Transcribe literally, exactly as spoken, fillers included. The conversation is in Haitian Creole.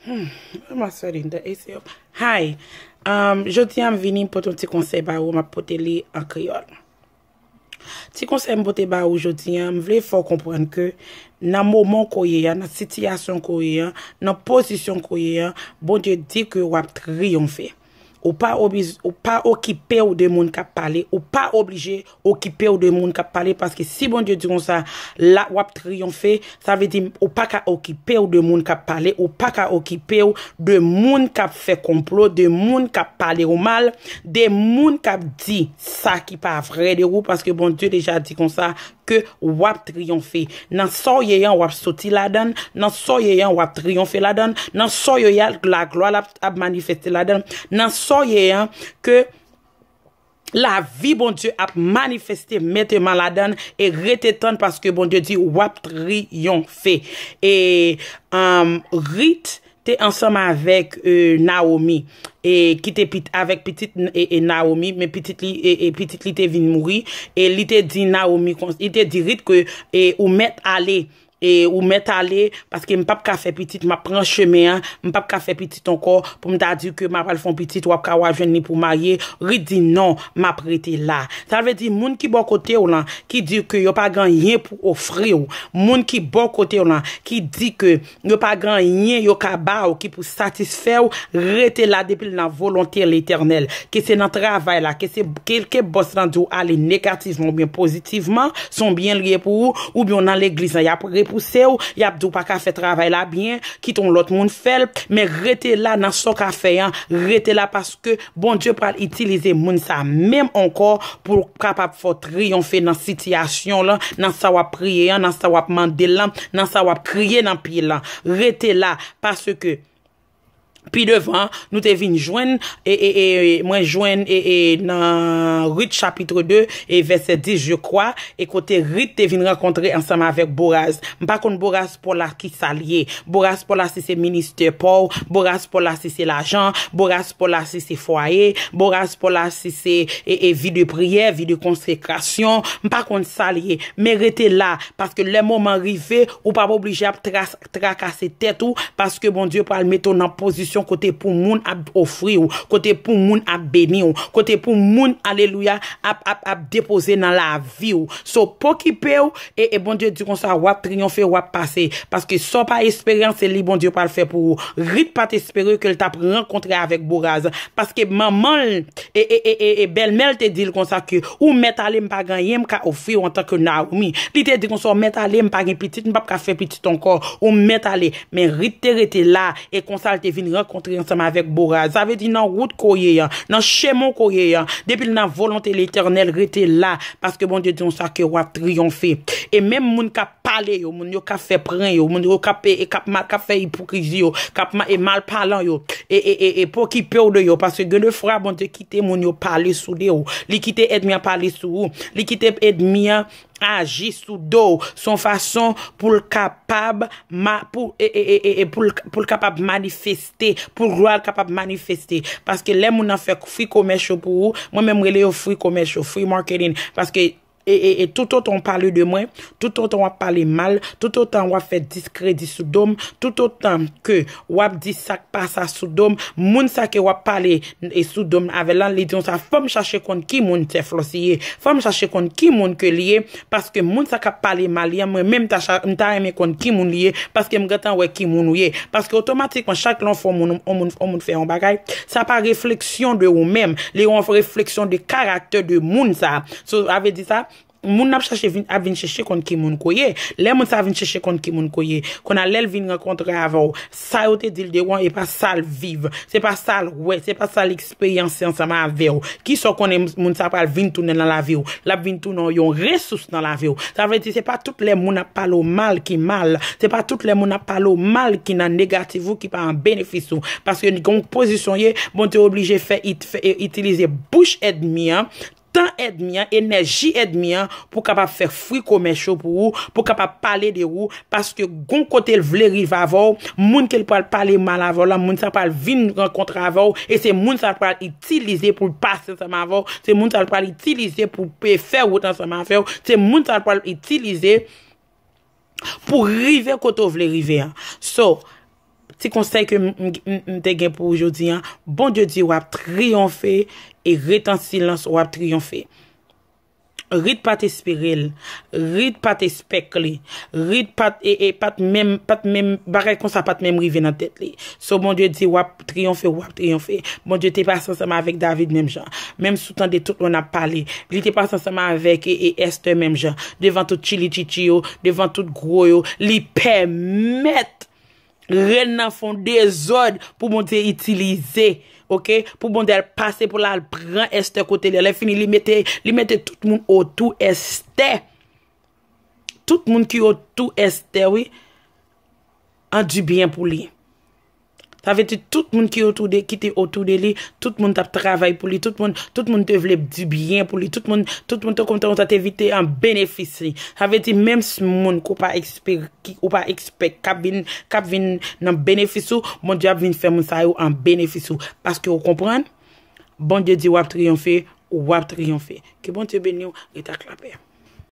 Hmm, my son in the A C. Hi, um, jodi a m vini pote yon ti konsèy ba ou, m ap pote li an kreyòl. Ti konsèy m pote ba ou jodi a, m vle fè w konprann ke nan moman ke w ye a, nan sitiyasyon ke w ye a, nan pozisyon ke w ye a, Bondye di ke w ap triyonfe. Ou pa obi-, ou pa okipe w de moun k ap pale, ou pa oblije okipe w de moun k ap pale, paske si Bondye di konsa, la w ap triyonfe, sa vle di ou pa ka okipe w de moun k ap pale, ou pa ka okipe w de moun k ap fè konplo, de moun k ap pale w mal, de moun k ap di sa ki pa vre de ou, paske Bondye deja di konsa ke w ap triyonfe. Nan sa w ye an, w ap soti ladan l. Nan sa w ye an, w ap triyonfe ladan l. Nan sa w ye an, laglwa l ap, ap manifeste ladan l. Nan sa w ye an, ke lavi Bondye ap manifeste menteman ladan l, e rete tann, paske Bondye di w ap triyonfe. E, um, Rit te ansanm avèk, e, Nawomi, e ki te pit-, avèk pitit, e, e, Nawomi, men pitit li, e, e, pitit li te vin mouri, e li te di Nawomi, kon-, li te di Rit ke, e, ou mèt ale, e ou mèt ale, paske m p ap ka fè pitit, m ap pran chemen an, m p ap ka fè pitit ankò, pou m ta di ke m ap al fè yon pitit, w ap ka w a jwenn li pou w marye. Rit di non, m ap rete la. Sa vle di moun ki bò kote w lan, ki di ke yo pa gen anyen pou ofri w, moun ki bò kote w lan, ki di ke yo pa gen anyen yo ka ba w ki pou satisfè w, rete la depi l nan volonte Letènèl. Ke se nan travay la, ke se, ke, ke bòs lan di w ale negativman oubyen pozitivman, se yon byen li ye pou ou, oubyen w nan legliz lan, y ap repouse w, y ap di w pa ka fè travay la byen, kite yon lòt moun fè l, men rete la nan sa w ka fè an, rete la paske Bondye pral itilize moun sa menm ankò pou l kapab fè w triyonfe nan sitiyasyon w lan, nan sa w ap priye an, nan sa w ap mande l lan, nan sa w ap kriye nan pye l lan. Rete la, paske pi devan, nou te vin jwenn, e, e, e, mwen jwenn, e, e, nan Rit chapit de, e vèsè dis, je crois, e kote Rit te vin rankontre ansanm avèk Boraz. M pa konn Boraz pa w la ki sa l ye. Boraz pa w la si se ministè pa w, Boraz pa w la si se lajan, Boraz pa w la si se fwaye, Boraz pa w la si se, e, e, vi de priyè, vi de konsekrasyon. M pa konn sa l ye. Men rete la, paske lè moman rive, ou p ap oblije ap tra-, trakase tèt ou, paske Bondye pral mete w nan pozisyon kote pou moun ap ofri w, kote pou moun ap beni w, kote pou moun, alelouya, ap, ap, ap depoze nan lavi w. So, pa okipe w, e, e Bondye di konsa, w ap triyonfe, w ap pase. Paske sa w pa espere an, se li Bondye pral fè pou ou. Rit pa t espere ke l t ap rankontre avèk Boraz. Paske manman l, e, e, e, e, e bèlmè l te di l konsa ke, ou mèt ale, m pa gen anyen m ka ofri w antanke Nawomi. Li te di konsa, ou mèt ale, m pa gen pitit, m p ap ka fè pitit ankò. Ou mèt ale. Men Rit te rete la, e konsa l te vin rankontre ansanm avèk Boraz. Sa vle di nan wout ke w ye an, nan chemen ke w ye an, depi l nan volonte Letènèl, rete la, paske Bondye di konsa ke w ap triyonfe. E menm moun k ap pale yo, moun yo k ap fè pran yo, moun yo k ap, e, e, k ap ma-, k ap fè ipokrizi yo, k ap ma-, e, malpalan yo, e, e, e, e pa okipe w de yo, paske gen de fwa Bondye kite moun yo pale sou de w, li kite ènmi an pale sou ou, li kite ènmi an aji sou do w, se yon fason pou l kapab ma-, pou, e, e, e, e, e pou l, pou l kapab manifeste, pou glwa l kapab manifeste. Paske lè moun nan fè free commercial pou ou, mwen menm rele yo free commercial, free marketing, paske e, e, e toutotan w pale de mwen, toutotan w ap pale mal, toutotan w ap fè diskredi sou do m, toutotan ke w ap di sa k pa sa sou do m, moun sa ke w ap pale e sou do m avè l lan, li di w sa, fò m chache konn ki moun Tè Flòs ye, fò m chache konn ki moun ke li ye, paske moun sa k ap pale mal li an, mwen menm ta cha-, m ta renmen konn ki moun li ye, paske m gentan wè ki moun ou ye. Paske otomatikman, chak lè w fè yon moun, yon moun, yon moun fè yon bagay, sa pa refleksyon de ou menm, li yon refleksyon de karaktè de moun sa. So, sa vle di sa, moun ap chache vin, ap vin chèche konn ki moun ke w ye. Lè moun sa vin chèche konn ki moun ke w ye, kounye a lè l vin rankontre avè w, sa yo te di l de ou an, e pa sa l viv, se pa sa l wè, se pa sa l eksperyanse ansanm avè w. Kisa w konnen moun sa pral vin tounen nan lavi w? L ap vin tounen yon resous nan lavi w. Sa vle di se pa tout lè moun ap pale w mal ki mal, se pa tout lè moun ap pale w mal ki nan negatif ou, ki pa an benefis ou. Paske gen yon pozisyon w ye, Bondye oblije fè, it-, fè, itilize bouch ènmi an, tan ènmi an, enèji ènmi an, pou kapab fè free commercial pou ou, pou kapab pale de ou, paske gon kote l vle rive avè w, moun ke l pral pale mal avè w la, moun sa pral vin rankontre avè w, e se moun sa l pral itilize pou l pase ansanm avè w, se moun sa l pral itilize pou pe fè wout ansanm avè w, se moun sa l pral itilize pou rive kote w vle rive an. So, Ti konsèy ke m, m, m, m te gen pou ou jodi an, Bondye di w ap triyonfe e ret an silans, w ap triyonfe. Rit pa t espere l. Rit pa t espèk li. Rit pa t, e, e, pa t menm, pa t menm, bagay konsa pa t menm rive nan tèt li. So, Bondye di, w ap triyonfe, w ap triyonfe. Bondye te pase ansanm avèk David menm jan. Menm si w tande tout moun ap pale. Li te pase ansanm avèk, e, e, Esther menm jan. Devan tout chili chichi yo, devan tout gwo yo, li pèmèt rèn nan fè yon dezòd pou Bondye itilize, oke? Pou Bondye al pase pou l al pran Esther kote li. Lè fini, li mete, li mete tout moun otou Esther. Tout moun ki otou Esther, wi, an di byen pou li. Sa vle di tout moun ki otou de, ki te otou de li, tout moun t ap travay pou li, tout moun, tout moun te vle di byen pou li, tout moun, tout moun te kontan, kontan te vite an benefis li. Sa vle di menm s-, moun ke w pa ekspere ki ou pa ekspèk k ap vin, k ap vin nan benefis ou, Bondye ap vin fè moun sa yo an benefis ou. Paske ou konprann, Bondye di w ap triyonfe, w ap triyonfe. Ke Bondye beni w, ret ak lapè.